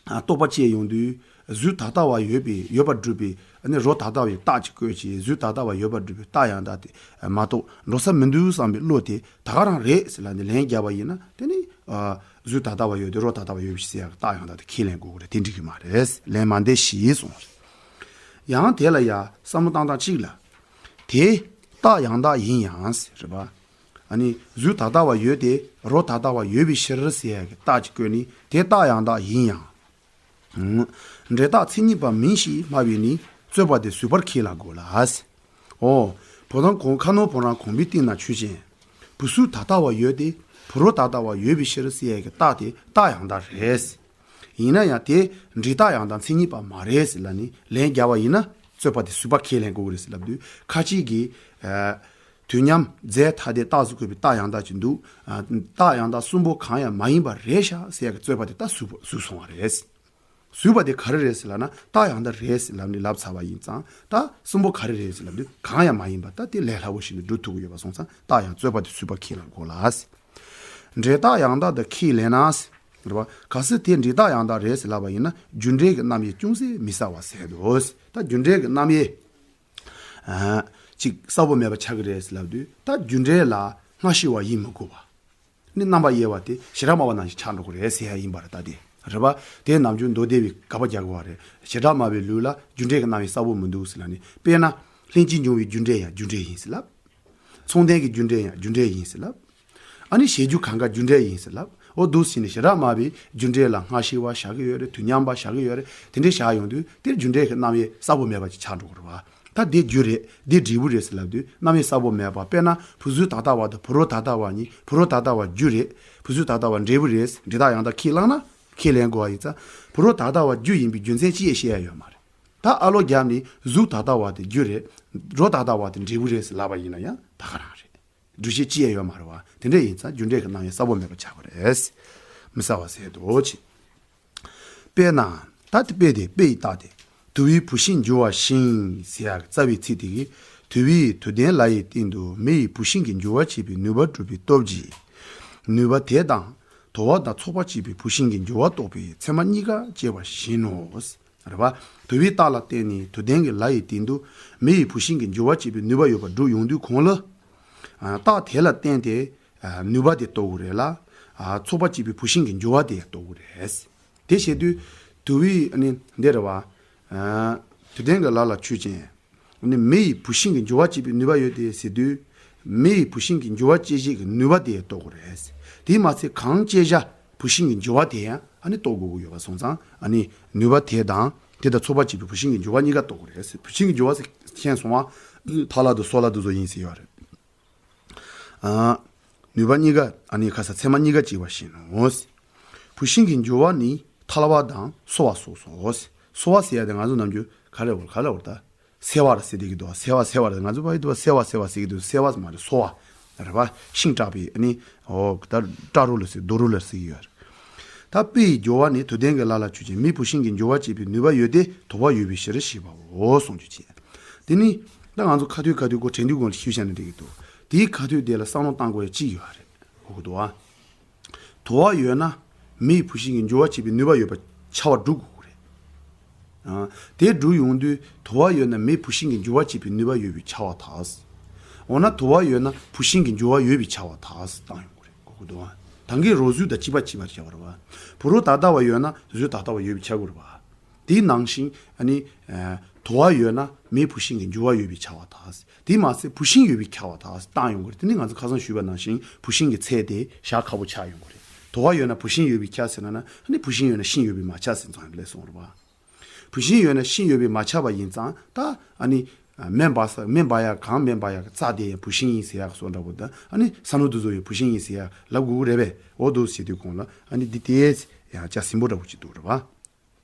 ཨ། རྟོག་པ་སྐྱེ་ཡོང་དུས། གཟུགས་ད་ལྟ་བ་ཡོད་པའི་ཡོད་པར་སྒྲུབ་པའི། ཨ་ནི་རོ་ད་ལྟ་བའི་རྟགས་ཅིག་བཀོད་ཅིག་གཟུགས་ད་ལྟ་བ་ཡོད་པར་སྒྲུབ་པའི་རྟགས་ཡང་དག་དེ་མ་གཏོགས་འགྲོ་ས་མི་འདུག་བསམ་པའི་བློ་དེ་ད་ག་རང་རེད་ཟེར་ལབ་ནས་ལན་བརྒྱབ་པ་ཡིན་ན། དེ་ནི། ཨ། གཟུགས་ད་ལྟ་བ་ཡོད་དེ་རོ་ད་ལྟ་བ་ཡོད་པའི་ཕྱིར་ཟེར་ཡག་གི་རྟགས་ཡང་དག་དེ་ཁས་ལེན་དགོས་ཀྱི་རེད། དེ་འགྲིག་གི་མ་རེད། ལན་མ་འདེབས་ཤིག་གསུངས་པ་རེད། ཡང་དེ་ལ་ཡ་བསམ་བློ་བཏང་སྟངས་གཅིག་ལ། དེ་རྟགས་ཡང་དག་ཡིན་ཡང་ཟེར་བ། ཨ་ནི་གཟུགས་ད་ལྟ་བ་ཡོད་དེ་རོ་ད་ལྟ་བ་ཡོད་པའི་ཕྱིར་ཟེར་ཡག་གི་རྟགས་ཅིག་བཀོད་ནི་དེ་རྟགས་ཡང་དག་ཡིན་ཡང་། འབྲས་རྟགས་མཚན་ཉིད་པ་མིན་ཞེས་སྨྲ་བས་ནི་རྩོད་པ་དེ་ཟུར་པར་ཁས་བླང་དགོས་ལ། ཨོ། བུ་དང་གོང་ཁ་ནོར་བུ་རང་གོང་བུའི་སྟེང་ན་ཆོས་ཅན། བུ་གཟུགས་ད་ལྟ་བ་ཡོད་དེ་བུ་རོ་ད་ལྟ་བ་ཡོད་པའི་ཕྱིར་ཟེར་ཡག་གི་རྟགས་དེ་རྟགས་ཡང་དག་རེད། ཡིན་ན་ཡང་དེ་འབྲས་རྟགས་ཡང་དག་མཚན་ཉིད་པ་མ་རེད་ཟེར་ལབ་ནི་ལན་བརྒྱབ་པ་ཡིན་ན་རྩོད་པ་དེ་ཟུར་པ་ཁས་ལེན་དགོས་ཀྱི་རེད་ཟེར་ལབ་དུས་ཁ་ཅིག་གིས། ཨ། དུས་མཉམ་རྫས་ཐ་དད་རྟགས་སུ་བཀོད་པའི་རྟགས་ཡང་དག་ཅིག་འདུག་ཨ། རྟགས་ཡང་དག་གསུམ་པོ་གང་ཡང་མ་ཡིན་པ་རེད་ཤག་ཟེར་ཡག་གི་རྩོད་པ་དེ་ད་ཟུར་པ་ཟུར་སོང་བ་རེད། ཟུར་པ་དེ་ག་རེ་རེད་ཟེར་ལབ་ན་རྟགས་ཡང་དག་རེད་ཟེར་ལབ་ནས་ལབ་ཚར་བ་ཡིན་ཙང་ད་གསུམ་པོ་ག་རེ་རེད་ཟེར་ལབ་དུས་གང་ཡང་མ་ཡིན་པ་ད་དེ་ལས་སླ་བོ་ཞིག་ནས་སྒྲུབ་ཐུབ་ཀྱི་ཡོད་པ་སོང་ཙང་རྟགས་ཡང་རྩོད་པ་དེ་ཟུར་པ་ཁས་བླང་དགོས་ལ། འབྲས་རྟགས་ཡང་དག་དེ་ཁས་ལེན་ན། རེད་བ། གལ་སྲིད་དེ་འབྲས་རྟགས་ཡང་དག་རེད་ཟེར་ལབ་པ་ཡིན་ན་རྒྱུ་འབྲས་ཀྱི་རྣམ་དབྱེ་ཅུང་ཟད་མི་གསལ་བ་ཟེར་འདུག་ད་རྒྱུ་འབྲས་ཀྱི་རྣམ་དབྱེ། ཨ། ཅིག་གསལ་པོ་མེད་པ་ཆགས་ཀྱི་རེད་ཟེར་ལབ་དུས་ད་རྒྱུ་འབྲས་ལ་སྔ་ཕྱི་བ་ཡིན་མི་དགོས་པ། ནི་རྣམ་པ་དབྱེ་བ་དེ་བྱེ་བྲག་སྨྲ་བ་ནང་བཞིན་ཆགས་འགྲོ་གི་རེད་ཟེར་ཡ་ཡིན་པ་རེད་ད་དེ། རེད་བ། དེ་ནམ་རྒྱུན་མདོ་སྡེ་པའི་དགག་པ་རྒྱག་གི་བ་རེད། བྱེ་བྲག་སྨྲ་བའི་ལུགས་ལ་རྒྱུ་འབྲས་ཀྱི་རྣམ་དབྱེ་གསལ་པོ་མི་འདུག་ཟེར་ལབ་ནས། དཔེར་ན། ལྷན་ཅིག་འབྱུང་བའི་རྒྱུ་འབྲས་ཡང་རྒྱུ་འབྲས་ཡིན་ཟེར་ལབ། མཚུངས་ལྡན་གྱི་རྒྱུ་འབྲས་ཡང་རྒྱུ་འབྲས་ཡིན་ཟེར་ལབ། ཨ་ནི་བྱེད་རྒྱུ་གང་ག་རྒྱུ་འབྲས་ཡིན་ཟེར་ལབ། འོ་འདུག་ཟེར་ནས་བྱེ་བྲག་སྨྲ་བའི་རྒྱུ་འབྲས་ལ་སྔ་ཕྱི་བ་བཞག་གི་ཡོད་རེད། དུས་མཉམ་པ་བཞག་གི་ཡོད་རེད། དེ་འདྲས་བཞག་ཡོང་དུས་དེར་རྒྱུ་འབྲས་ཀྱི་རྣམ་དབྱེ་གསལ་པོ་མེད་པ་ཅིག་ཆགས་འགྲོ་གི་རེད་བ། ད་དེ་རྒྱུ་རེད། འདི་འབྲས་བུ་རེད་ཟེར་ལབ་དུས་རྣམ་དབྱེ་གསལ་པོ་མེད་པ། དཔེར་ན་བུ་གཟུགས་ད་ལྟ་བ་དང་བུ་རོ་ད་ལྟ་བ་གཉིས། བུ་རོ་ད་ལྟ་བ་རྒྱུ་རེད། བུ་གཟུགས་ད་ལྟ་བ་འབྲས་བུ་རེད། འབྲས་རྟགས་ཡང་དག་ཁས་བླངས་ན་ཁས་ལེན་དགོས་པ་ཡིན་ཙང་བུ་རོ་ད་ལྟ་བ་རྒྱུ་ཡིན་པའི་རྒྱུ་མཚན་ཅི་ཡང་བཤད་ཡ་ཡོད་མ་རེད། ད་ཨ་ལོ་བརྒྱབ་ནས་གཟུགས་ད་ལྟ་བ་དེ་རྒྱུ་རེད། རོ་ད་ལྟ་བ་དེ་འབྲས་བུ་རེད་ཟེར་ལབ་པ་ཡིན་ན་ཡང་ད་ག་རང་རེད། སྒྲུབ་བྱེད་ཅི་ཡང་ཡོད་མ་རེད་བ། དེ་འདྲ་ཡིན་ཙང་རྒྱུ་འབྲས་ཀྱི་རྣམ་དབྱེ་གསལ་པོ་མེད་པ་ཆགས་པ་རེད། མི་གསལ་བ་ཟེར་དོ་ཅི། དཔེར་ན། ད་དེ་དཔེ་དེ་དཔེ་ཡི་རྟགས་དེ། དུ་བའི་བུད་ཤིང་འགྱུར་བ་བཞིན་ཟེར་ཡག་རྩ་བའི་ཚིག་དེ་གིས་དུ་བའི་དུ་ལྡན་ལ་ཡི་སྟེང་དུ་མེ་ཡི་བུད་ཤིང་གི་འགྱུར་བ་བྱེད་པའི་ནུས་པ་སྒྲུབ་པའི་སྟོབས་ཀྱིས། ནུས་པ་དེ་དང་དུ་བ་དང་ཚོགས་པ་བྱེད་པའི་བུད་ཤིང་གི་འགྱུར་བ་རྟོགས་པའི་ཚད་མ་གཉིས་ཀ་སྐྱེ་བ་བཞིན་ནོ། རེད་བ། དུ་བའི་རྟགས་ལ་བརྟེན་ནས་དུ་ལྡན་གྱི་ལ་ཡི་སྟེང་དུ་མེ་ཡི་བུད་ཤིང་གི་འགྱུར་བ་བྱེད་པའི་ནུས་པ་ཡོད་པར་སྒྲུབ་ཡོང་དུས་གོང་ལ། ཨ། རྟགས་དེ་ལ་བརྟེན་ཏེ། ཨ། ནུས་པ་དེ་རྟོགས་དགོས་རེད་ལ། ཨ། ཚོགས་པ་བྱེད་པའི་བུད་ཤིང་གི་འགྱུར་བ་དེ་རྟོགས་དགོས་རེད། དེ་བྱེད་དུས། དུ་བའི་ཨ་ནི་འདི་རེད་བ། ཨ། དུ་ལྡན་གྱི་ལ་ལ་ཆོས་ཅན། ཨ་ནི་མེ་ཡི་བུད་ཤིང་གི་འགྱུར་བ་བྱེད་པའི་ནུས་པ་ཡོད་དེ་ཟེར་དུས། མེ་ཡི་བུད་ཤིང་གི་འགྱུར་བ་སྐྱེད་བྱེད་ཀྱི་ནུས་པ་དེ་རྟོགས་དགོས་རེད། དེས་མ་ཚད་གང་སྐྱེད་བྱ་བུད་ཤིང་གི་འགྱུར་བ་དེ་ཡང་ཨ་ནི་རྟོགས་དགོས་ཀྱི་ཡོད་པ་སོང་ཙང་ཨ་ནི་ནུས་པ་དེ་དང་དེ་དང་ཚོགས་པ་བྱེད་པའི་བུད་ཤིང་གི་འགྱུར་བ་གཉིས་ཀ་རྟོགས་དགོས་རེད། བུད་ཤིང་གི་འགྱུར་བ་ཟེར་མཁན་སོང་བ། ཐ་ལ་དུ་སོ་ལ་དུ་བཟོ་ཡིན་ཟེར་ཡོད་རེད། ཨ། ནུས་པ་གཉིས་ཀ་ཨ་ནི་ཁ་ས་ཚད་མ་གཉིས་ཀ་སྐྱེ་བ་བཞིན་ནོ། བུད་ཤིང་གི་འགྱུར་བ་ནི་ཐལ་བ་དང་སོ་བ་སོགས་སོ། སོ་བ་ཟེར་ཡ་དེ་ང་ཚོ་ནམ་རྒྱུན་ག་རེ་བོར་ག་རེ་བོར་ད། སེ་བ་ར་ཟེར་དེ་གི་འདུག་སེ་བ་སེ་བ་ར་ང་ཚོ་བ་ཡི་འདུག་སེ་བ་སེ་བ་ར་ཟེར་གི་འདུག་སེ་བ་མ་རེད་སོ་བ། རེད་བ། ཤིང་སྐྲག་པའི་ཨ་ནི། འོ་ད་སྐྲ་རོ་ལ་ཟེར་རྡོ་རོ་ལ་ཟེར་གི་ཡོད་རེད། ད་དཔེ་ཡི་སྦྱོར་བ་ནི་དུ་ལྡན་གྱི་ལ་ལ་ཆོས་ཅན། མེ་བུད་ཤིང་གི་འགྱུར་བ་བྱེད་པའི་ནུས་པ་ཡོད་དེ་དུ་བ་ཡོད་པའི་ཕྱིར་ཞེས་པའོ་གསུངས་རྒྱུ་བྱས། དེ་ནི་ད་ང་ཚོ་ཁ་ཐུག་ཁ་ཐུག་གོ་དྲན་དུས་གོང་ལ་ཞུས་བྱས་ནས་འགྲིག་གི་འདུག་དེའི་ཁ་ཐུག་དེ་ལ་བསམ་བློ་བཏང་དགོས་ཡ་གཅིག་ཡོད་རེད་གོ་གི་འདུག་ཨ། དུ་བ་ཡོད་ན་མེ་ཡི་བུད་ཤིང་གི་འགྱུར་བ་བྱེད་པའི་ནུས་པ་ཡོད་པ་ཆ་བ་སྒྲུབ་དགོས་ཀྱི་རེད། ཨ། དེ་སྒྲུབ་ཡོང་དུས་དུ་བ་ཡོད་ན་མེ་བུད་ཤིང་གི་འགྱུར་བ་བྱེད་པའི་ནུས་པ་ཡོད་པའི་ཆ་བ་དག་འོ་ན་དུ་བ་ཡོད་ན་བུད་ཤིང་གི་འགྱུར་བ་ཡོད་པའི་ཆ་བ་དག་བཏང་ཡོང་གི་རེད་གོ་གི་འདུག་ཨ། ད་གིན་རོ་གཟུགས་དང་གཅིག་པ་གཅིག་པ་བྱ་བ་རེད་བ། བུ་རོ་ད་ལྟ་བ་ཡོད་ན་གཟུགས་ད་ལྟ་བ་ཡོད་པའི་ཆ་དགོས་རེད་བ། དེའི་ནང་བཞིན་ཨ་ནི། ཨ། དུ་བ་ཡོད་ན་མེ་བུད་ཤིང་གི་འགྱུར་བ་ཡོད་པའི་ཆ་བ་དག་དེས་མ་ཚད་བུད་ཤིང་ཡོད་པའི་ཆ་བ་དག་བཏང་ཡོང་གི་རེད། དེ་ནི་ང་ཚོ་ཁ་སང་ཞུས་པ་ནང་བཞིན་བུད་ཤིང་གི་ཚད་དེ་བཞག་ཁག་པོ་ཆགས་ཡོང་གི་རེད། དུ་བ་ཡོད་ན་བུད་ཤིང་ཡོད་པའི་ཆ་ཟེར་ན་ན་ཨ་ནི་བུད་ཤིང་ཡོད་ན་ཤིང་ཡོད་པའི་མ་ཆགས་ཟེར་ཙང་ལས་སོང་རེད་བ། བུད་ཤིང་ཡོད་ན་ཤིང་ཡོད་པའི་མ་ཆགས་པ་ཡིན་ཙང་ད་ཨ་ནི། མེ་འབར་ས་མེ་འབར་ཡག་གངས་མེ་འབར་ཡག་གི་རྩྭ་དེ་ཡང་བུད་ཤིང་ཡིན་ཟེར་ཡག་བཟོ་འདྲ་པོ་དང་། ཨ་ནི་ས་ནུ་དུ་བཟོ་ཡི་བུད་ཤིང་ཡིན་ཟེར་ཡག་ལབ་དགོས་ཀྱི་རེད་པས། འོ་འདུག་ཟེར་དུས་གོང་ལ་ཨ་ནི་འདི་དེ་ཡང་ཅག་ཟིན་པོ་འདྲ་པོ་ཅིག་འདུག་རེད་པ།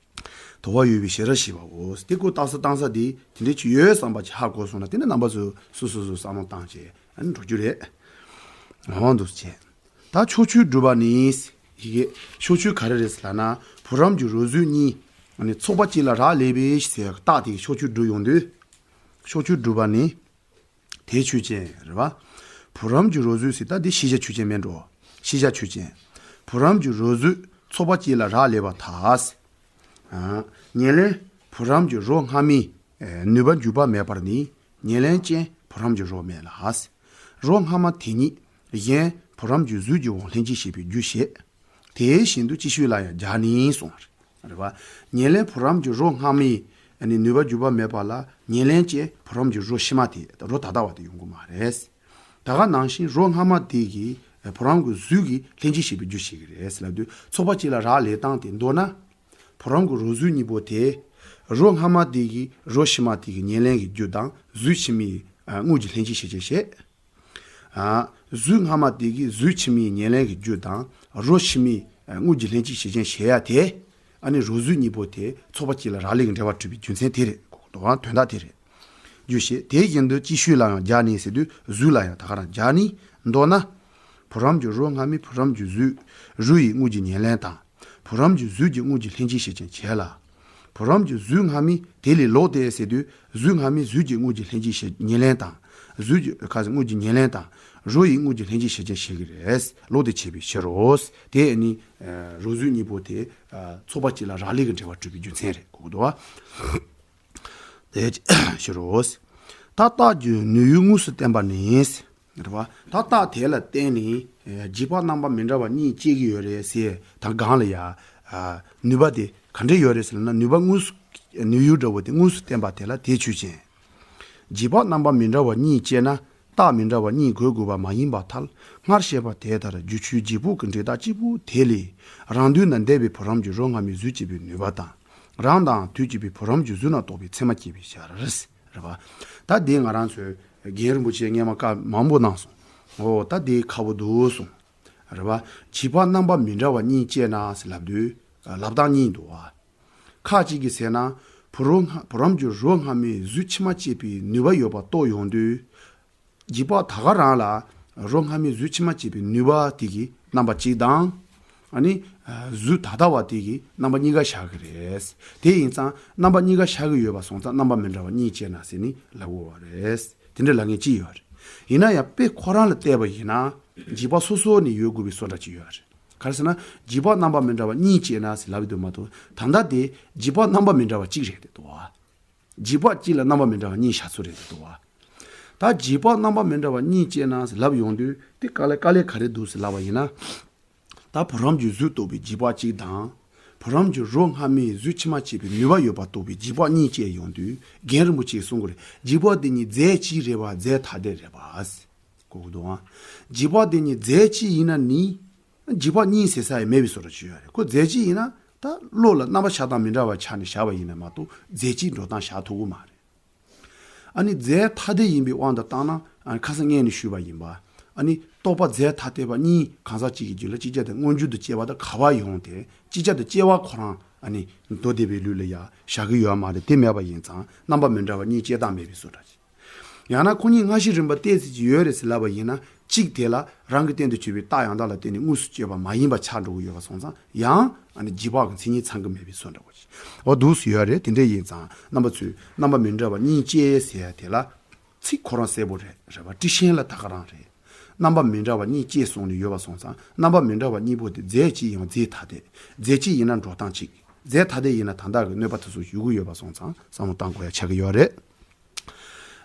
དོ་བ་ཡོད་པའི་ཞེ་ར་ཞེས་པའོ། དེ་ཀོ་རྟགས་གསལ་བཏང་ས་དེ་དེ་འདྲའི་ཅིག་ཡོད་བསམ་པ་ཅིག་ཧ་གོ་སོང་ན། དེ་ནས་རྣམ་པ་ཚོས་སོ་སོ་སོ་བསམ་བློ་བཏང་བྱས་ཨ་ནི་འགྲོ་རྒྱུ་རེད། འོ་འདུག་བྱས། ད་ཕྱོགས་ཆོས་སྒྲུབ་པ་ནི། ཡི་གེ་ཕྱོགས་ཆོས་ག་རེ་རེད་ཟེར་ལབ་ན། བུ་རམ་གྱི་རོ་བཟོས་གཉིས་ཚོགས་པ་གཅིག་ལ་རག་ལས་པས་ཟེར་རྟགས་དེ་གི་ཕྱོགས་ཆོས་སྒྲུབ་ཡོང་དུས། ཕྱོགས་ཆོས་སྒྲུབ་པ་ནི། དེའི་ཆོས་ཅན་རེད་པ། བུ་རམ་གྱི་རོ་བཟོས་ཟེར། ད་འདི་ཤེས་བྱ་ཆོས་ཅན་མིན་འགྲོ། ཤེས་བྱ་ཆོས་ཅན། བུ་རམ་གྱི་རོ་བཟོས་ཚོགས་པ་གཅིག་ལ་རག་ལས་པར་ཐལ། ཨ། ཉེར་ལེན་བུ་རམ་གྱི་རོ་སྔ་མའི་ནུས་པ་འཇུག་པ་མེད་པར་ནི། ཉེར་ལེན་ཅན་བུ་རམ་གྱི་རོ་མེད་ལ། རོ་སྔ་མ་དེ་ཉིད་གཞན་བུ་རམ་གྱི་གཟུགས་ཀྱི་དབང་ལྷན་ཅིག་བྱེད་པའི་རྒྱུ་བཤད། དེ་བཞིན་དུ་ཅིག་ཤོས་ལ་ཡང་སྦྱར་ནས་གསུངས་པ་རེད་པ། ཉེར་ལེན་བུ་རམ་གྱི་རོ་སྔ་མའི་ནུས་པ་འཇུག་པ་མེད་པ་ལ་ཉེར་ལེན་ཅན་བུ་རམ་གྱི་རོ་ཕྱི་མ་དེ། རོ་ད་ལྟ་བ་དེ་ཡོང་གི་མ་རེད། ད་ག་ནང་བཞིན་རོ་སྔ་མ་དེ་གིས་བུ་རམ་གྱི་གཟུགས་ཀྱི་ལྷན་ཅིག་བྱེད་པའི་རྒྱུ་བྱེད་ཀྱི་རེད་ལབ་དུས། ཚོགས་པ་གཅིག་ལ་རག་ལས་སྟངས་དེ་མདོར་ན། བུ་རམ་གྱི་རོ་གཟུགས་གཉིས་པོ་དེ། རོ་སྔ་མ་དེ་གིས་རོ་ཕྱི་མ་དེ་གི་ཉེར་ལེན་གྱི་རྒྱུ་དང་། གཟུགས་ཕྱི་མའི་དངོས་ཀྱི་ལྷན་ཅིག་བྱེད་ཅན་བཤད། ཨ། གཟུགས་སྔ་མ་དེ་གིས་གཟུགས་ཕྱི་མའི་ཉེར་ལེན་གྱི་རྒྱུ་དང་། རོ་ཕྱི་མའི་དངོས་ཀྱི་ལྷན་ཅིག་བྱེད་ཅན་བཤད་ཡ་དེ། ཨ་ནི་རོ་གཟུགས་གཉིས་པོ་དེ་ཚོགས་པ་གཅིག་ལ་རག་ལས་ཀྱི་འབྲེལ་བ་གྲུབ་པའི་རྒྱུ་མཚན་དེ་རེད། དོན་དག་དེ་རེད། རྒྱུ་བཤད། དེ་བཞིན་དུ་ཅིག་ཤོས་ལ་ཡང་སྦྱར་ནས་ཟེར་དུས། གཟུགས་ལ་ཡང་ད་ག་རང་སྦྱར་ནས། མདོར་ན། བུ་རམ་གྱི་རོ་སྔ་མའི་བུ་རམ་གྱི་གཟུགས་རོ་ཡི་དངོས་ཀྱི་ཉེར་ལེན་དང་། བུ་རམ་གྱི་གཟུགས་ཀྱི་དངོས་ཀྱི་ལྷན་ཅིག་བྱེད་ཅན་བྱས་ལ། བུ་རམ་གྱི་གཟུགས་སྔ་མའི་དེ་ལས་ལོག་སྟེ་ཟེར་དུས། གཟུགས་སྔ་མའི་གཟུགས་ཀྱི་དངོས་ཀྱི་ལྷན་ཅིག་བྱེད་ཉེར་ལེན་དང་། གཟུགས་ཀྱི་ཁ་ཟེར་དངོས་ཀྱི་ཉེར་ལེན་དང་། རོ་ཡི་དངོས་ཀྱི་ལྷན་ཅིག་བྱེད་ཅན་བཤད་ཀྱི་རེད། ལོག་སྟེ་བྱས་པའི་ཕྱིར་རོ། དེ་ནི་རོ་གཟུགས་གཉིས་པོ་དེ་ཚོགས་པ་གཅིག་ལ་རག་ལས་ཀྱི་འབྲེལ་བ་གྲུབ་པའི་རྒྱུ་མཚན་རེད། གོ་གི་འདུག་བ། དེ་ཕྱིར་རོ། ད་རྟགས་ཀྱི་ནུས་ཡུལ་དངོས་སུ་བསྟན་པ་ནི། རེད་བ། ད་རྟགས་དེ་ལ་བརྟེན་ནས་ཨེ་རྗེས་དཔག་རྣམ་པ་མི་འདྲ་བ་གཉིས་སྐྱེ་གི་ཡོད་རེད་ཟེར། ད་གང་ལ་ཡ། ཨ། ནུས་པ་དེ་ག་འདྲ་ཡོད་རེད་ཟེར་ན། ནུས་པ་དངོས་སུ། ནུས་ཡུལ་འདྲ་བོ་དེ་དངོས་སུ་བསྟན་པ་དེ་ལ་དེའི་ཆོས་ཅན། རྗེས་དཔག་རྣམ་པ་མི་འདྲ་བ་གཉིས་སྐྱེ་ན། རྟགས་མི་འདྲ་བ་གཉིས་འགོད་དགོས་པ་མ་ཡིན་པར་ཐལ། སྔར་བཤད་པ་དེ་ལྟར་སྒྱུ་ཆོས་རྗེས་དཔག་གི་འབྲས་རྟགས་གཅིག་པུ་དེ་ལས། རང་དུས་ན་འདས་པའི་བུ་རམ་གྱི་རོ་སྔ་མའི་གཟུགས་སྐྱེད་པའི་ནུས་པ་དང་། རང་དང་དུས་གཅིག་པའི་བུ་རམ་གྱི་གཟུགས་རྣམས་རྟོགས་པའི་མཚན་མ་སྐྱེ་བའི་ཕྱིར། རེད་པ། ད་འདི་ང་རང་ཚོས་རྒན་རིན་པོ་ཆེ་སྔས་མ་བཀའ་མང་པོ་གནང་སོང་། འོ་ད་འདི་ཁག་པོ་འདུག་གསུངས། རེད་པ། རྗེས་དཔག་རྣམ་པ་མི་འདྲ་བ་གཉིས་སྐྱེ་ན་ཟེར་ལབ་དུས། ལབ་སྟངས་གཉིས་འདུག་བ། ཁ་ཅིག་གིས་ཟེར་ན། བུ་རོ་སྔ་བུ་རམ་གྱི་རོ་སྔ་མའི་གཟུགས་ཕྱི་མ་སྐྱེད་པའི་ནུས་པ་ཡོད་པ་རྟོགས་ཡོང་དུས། རྗེས་དཔག་ད་ག་རང་ལ་རོ་སྔ་མའི་གཟུགས་ཕྱི་མ་སྐྱེད་པའི་ནུས་པ་དེ་གི་རྣམ་པ་གཅིག་དང་། ཨ་ནི་གཟུགས་ད་ལྟ་བ་དེ་གི་རྣམ་པ་གཉིས་ཀ་བཞག་གི་རེད། དེ་ཡིན་ཙང་རྣམ་པ་གཉིས་ཀ་བཞག་གི་ཡོད་པ་སོང་ཙང་རྣམ་པ་མི་འདྲ་བ་གཉིས་སྐྱེ་ན་ཟེར་ནི་ལབ་དགོས་པ་རེད། དེ་འདྲ་ལབ་མཁན་གཅིག་ཡོད་རེད། ཡིན་ན་ཡང་དཔེ་ཁོ་རང་ལ་བལྟས་པ་ཡིན་ན་རྗེས་དཔག་སོ་སོ་ནས་ཡོད་དགོས་པའི་བཟོ་འདྲ་གཅིག་ཡོད་རེད། ག་རེ་ཟེར་ན། རྗེས་དཔག་རྣམ་པ་མི་འདྲ་བ་གཉིས་སྐྱེ་ན་ཟེར་ལབ་ཡོད་དུས་མ་གཏོགས། ད་ལྟ་དེ་རྗེས་དཔག་རྣམ་པ་མི་འདྲ་བ་གཅིག་རེད་དེ་འདུག་བ། རྗེས་དཔག་གཅིག་ལ་རྣམ་པ་མི་འདྲ་བ་གཉིས་བཞག་ཚུལ་རེད་དེ་འདུག་བ། ད་རྗེས་དཔག་རྣམ་པ་མི་འདྲ་བ་གཉིས་སྐྱེ་ན་ཟེར་ལབ་ཡོང་དུས་དེ་དཀའ་ལས་དཀའ་ལས་ག་རེ་འདུག་ཟེར་ལབ་པ་ཡིན་ན། ད་བུ་རམ་གྱི་གཟུགས་རྟོགས་པའི་རྗེས་དཔག་གཅིག་དང་། བུ་རམ་གྱི་རོ་སྔ་མའི་གཟུགས་ཕྱི་མ་སྐྱེད་པའི་ནུས་པ་ཡོད་པ་རྟོགས་པའི་རྗེས་དཔག་གཉིས་སྐྱེ་ཡོང་དུས། རྒན་རིན་པོ་ཆེས་གསུང་གི་རེད། རྗེས་དཔག་དེ་གཉིས་རྫས་གཅིག་རེད་པ། རྫས་ཐ་དད་རེད་པ། གོ་གི་འདུག་ཨ། རྗེས་དཔག་དེ་གཉིས་རྫས་གཅིག་ཡིན་ན་ནི། རྗེས་དཔག་གཉིས་ཟེར་ས་ཡང་མེད་པའི་བཟོ་འདྲ་ཅིག་ཡོད་རེད། ཁོ་རྫས་གཅིག་ཡིན་ན་ད་བློ་ལ་རྣམ་པ་ཆགས་སྟངས་མི་འདྲ་བ་ཆགས་ནས་བཞག་པ་ཡིན་ན་མ་གཏོགས་རྫས་གཅིག་འགྲོ་སྟངས་བཞག་ཐུབ་ཀྱི་མ་རེད། ཨ་ནི་རྫས་ཐ་དད་ཡིན་པའི་དབང་དུ་བཏང་ན། ཨ་ནི་ཁ་སང་སྔོན་ནས་ཞུས་པ་ཡིན་པ། ཨ་ནི་རྟོག་པ་རྫས་ཐ་དད་པ་གཉིས་གང་ཟག་གཅིག་གི་རྒྱུད་ལ་ཅིག་ཅར་དུ་མངོན་གྱུར་དུ་སྐྱེ་བ་དང་ག་པར་ཡོང་སྟེ་ཅིག་ཅར་དུ་སྐྱེ་བ་ཁོ་རང་ཨ་ནི་མདོ་སྡེ་པའི་ལུགས་ལ་ཡང་བཞག་གི་ཡོད་མ་རེད། དེ་མེད་པ་ཡིན་ཙང་རྣམ་པ་མི་འདྲ་བ་གཉིས་སྐྱེ་སྟངས་མེད་པའི་བཟོ་འདྲ་ཅིག། ཡང་ན་ཁོ་གཉིས་སྔ་ཕྱི་རིམ་པ་ཏོག་ཙམ་ཅིག་ཡོད་རེད་ཟེར་ལབ་པ་ཡིན་ན། གཅིག་དེ་ལ་རང་གི་སྟེང་དུ་གྱུར་པའི་རྟགས་ཡང་དག་ལ་བརྟེན་ནས་དངོས་སུ་སྐྱེས་པ་མ་ཡིན་པ་ཆགས་འགྲོ་གི་ཡོད་པ་སོང་ཙང་ཡང་ཨ་ནི་རྗེས་དཔག་གི་མཚན་ཉིད་ཚང་གི་མེད་པའི་བཟོ་འདྲ་པོ་ཅིག། འོ་འདུག་སེ་ཡོད་རེད། དེ་འདྲ་ཡིན་ཙང་རྣམ་པ་ཚོས་རྣམ་པ་མི་འདྲ་བ་གཉིས་སྐྱེས་ཟེར་ཡ་དེ་ལ་ཚིག་ཁོ་རང་གསལ་པོ་རེད། རེད་པ། ཊཱིཀ་ཆེན་ལ་ད་ག་རང་རེད། རྣམ་པ་མི་འདྲ་བ་གཉིས་སྐྱེས་གསུངས་ནས་ཡོད་པ་སོང་ཙང་རྣམ་པ་མི་འདྲ་བ་གཉིས་པོ་དེ་རྫས་གཅིག་ཡིན་པ་རྫས་ཐ་དད། རྫས་གཅིག་ཡིན་ན་འགྲོ་སྟངས་གཅིག། རྫས་ཐ་དད་ཡིན་ན་ད་ལྟ་གི་གནོད་པ་དེ་ཚོ་ཞུ་གི་ཡོད་པ་སོང་ཙང་བསམ་བློ་བཏང་དགོས་ཡ་ཆགས་ཀྱི་ཡོད་རེད།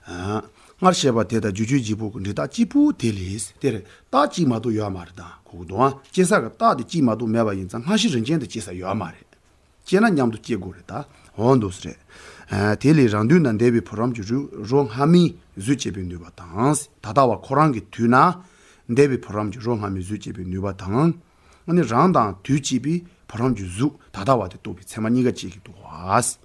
ཨ། སྔར་བཤད་པ་དེ་ལྟར་སྒྱུ་ཆོས་རྗེས་དཔག་གི་འབྲས་རྟགས་གཅིག་པུ་དེ་ལས། དེ་རེད། རྟགས་གཅིག་མ་གཏོགས་ཡོད་མ་རེད། ད་གོ་གི་འདུག་ཨ། སྐྱེ་ས་གི་རྟགས་དེ་གཅིག་མ་གཏོགས་མེད་པ་ཡིན་ཙང་སྔ་ཕྱི་རིམ་ཅན་དུ་སྐྱེ་ས་ཡོད་མ་རེད། སྐྱེ་ན་མཉམ་དུ་སྐྱེ་དགོས་རེད་ད། འོ་འདུག་སེ་རེད། ཨ། དེ་ལས་རང་དུས་ན་འདས་པའི་བུ་རམ་གྱི་རོ་རོ་སྔ་མའི་གཟུགས་སྐྱེད་པའི་ནུས་པ་དང་། ད་ལྟ་བ་ཁོ་རང་གི་དུས་ན་འདས་པའི་བུ་རམ་གྱི་རོ་སྔ་མའི་གཟུགས་སྐྱེད་པའི་ནུས་པ་དང་། ཨ་ནི་རང་དང་དུས་གཅིག་པའི་བུ་རམ་གྱི་གཟུགས་ད་ལྟ་བ་དེ་རྟོགས་པའི་མཚན་མ་གཉིས་ཀ་སྐྱེ་གི་འདུག་བ།